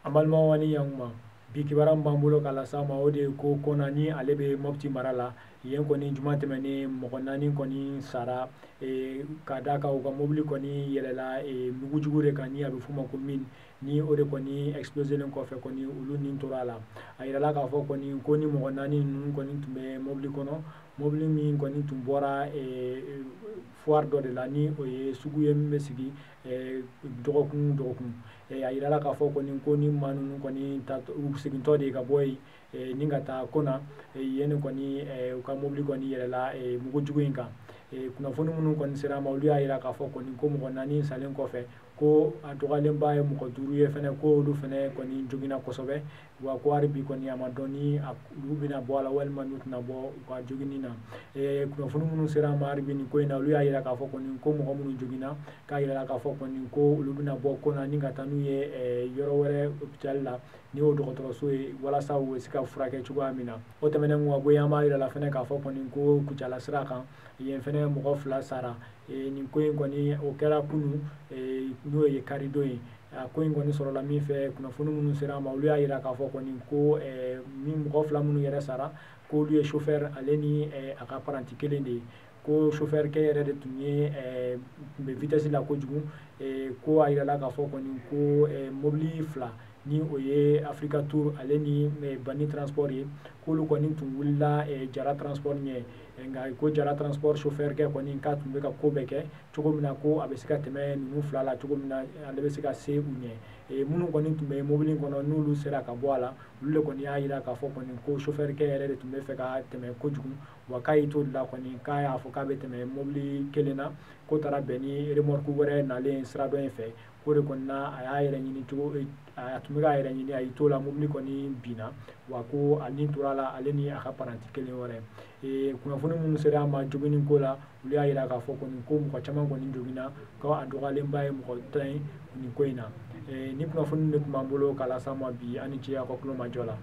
An balimaw ani yankuma, bi kibaruya min b'an bolo k'a lase aw ma, o de ye ko Kɔna ni ale bɛ Mopti mara la. Yen kɔni juma tɛmɛnen, mɔgɔ 4 kɔni sara ka d'a kan u ka mobili kɔni yɛlɛla mugujugu de kan, ni a bɛ f'o ma ko mine, ni o de kɔni exploselen kɔfɛ kɔni olu ni tora a la. A yirala k'a fɔ kɔni ko ni mɔgɔ 4 ninnu kɔni tun bɛ mobili kɔnɔ, mobili min kɔni tun bɔra foire dɔ de la, ni o ye sugu ye min bɛ sigi dɔgɔkun dɔgɔkun. A yirala k'a fɔ kɔni ko ni maa ninnu kɔni u segintɔ de ye ka bɔ yen ni ka taa Kɔna yen de kɔni u ka mobili kɔni yɛlɛla mugujugu in kan. Kunnafoni minnu kɔni sera a ma, olu y'a yira k'a fɔ kɔni ko mɔgɔ 4 salen kɔfɛ, ko a dɔgɔyalenba ye mɔgɔ 5 ye fɛnɛ, ko olu fɛnɛ kɔni joginna kosɛbɛ. Wa ko hali bi kɔni a ma dɔn ni olu bɛna bɔ a la walima n'u tɛna bɔ u ka joginni na. Kunnafoni minnu sera a ma hali bi nin ko in na, olu y'a yira k'a fɔ kɔni ko mɔgɔ minnu joginna, k'a yira k'a fɔ kɔni ko olu bɛna bɔ Kɔna ni ka taa n'u ye yɔrɔ wɛrɛ hôpital la, ni o dɔgɔtɔrɔso ye, walasa u bɛ se ka furakɛ cogoya min na. O tɛmɛnen kɔ ka bɔ yen, an b'a yira la fɛnɛ k'a fɔ kɔni ko Kucala sira kan yen fɛnɛ mɔgɔ 2 sara. Nin ko in kɔni o kɛra kunun, n'o ye karidon ye. A ko in kɔni sɔrɔla min fɛ, kunnafoni minnu sera a ma, olu y'a yira k'a fɔ kɔni ko min mɔgɔ 2 minnu yɛrɛ sara, k'olu ye chauffeur ale ni a ka paranti kelen de ye. Ko chauffeur kɛ yɛrɛ de tun ye tun bɛ vitesse la kojugu. Ko a yirala k'a fɔ kɔni ko mobili 2, ni o ye Africa Tour ale ni Bani Transport ye, k'olu kɔni tun wulila Jara Transport ɲɛ. Nka ko Jara Transport chauffeur kɛ kɔni k'a tun bɛ ka ko bɛɛ kɛ cogo min na, ko a bɛ se ka tɛmɛ ninnu 2 la cogo min na, ale bɛ se ka se u ɲɛ. Minnu kɔni tun bɛ mobili kɔnɔ, n'olu sera ka bɔ a la, olu de kɔni y'a yira k'a fɔ kɔni ko chauffeur kɛ yɛrɛ de tun bɛ fɛ ka tɛmɛ kojugu. Wa k'a y'i to de la kɔni k'a y'a fɔ k'a bɛ tɛmɛ mobili kelen na, k'o taara bɛn ni remorque wɛrɛ nalen sira dɔ in fɛ, k'o de kɔni na a y'a yɛrɛ ɲini cogo, a tun bɛ k'a yɛrɛ ɲini, a y'i to la, mobili kɔni binna. Wa ko a ni tora la, ale ni a ka paranti kelen wɛrɛ. Kunnafoni minnu sera a ma joginni ko la, olu y'a yira k'a fɔ kɔni ko mɔgɔ caman kɔni joginna, ko a dɔgɔyalenba ye mɔgɔ 10 ye nin ko in na. Ni kunnafoni de tun b'an bolo k'a lase aw ma bi, aw ni ce aw ka tulo majɔ la.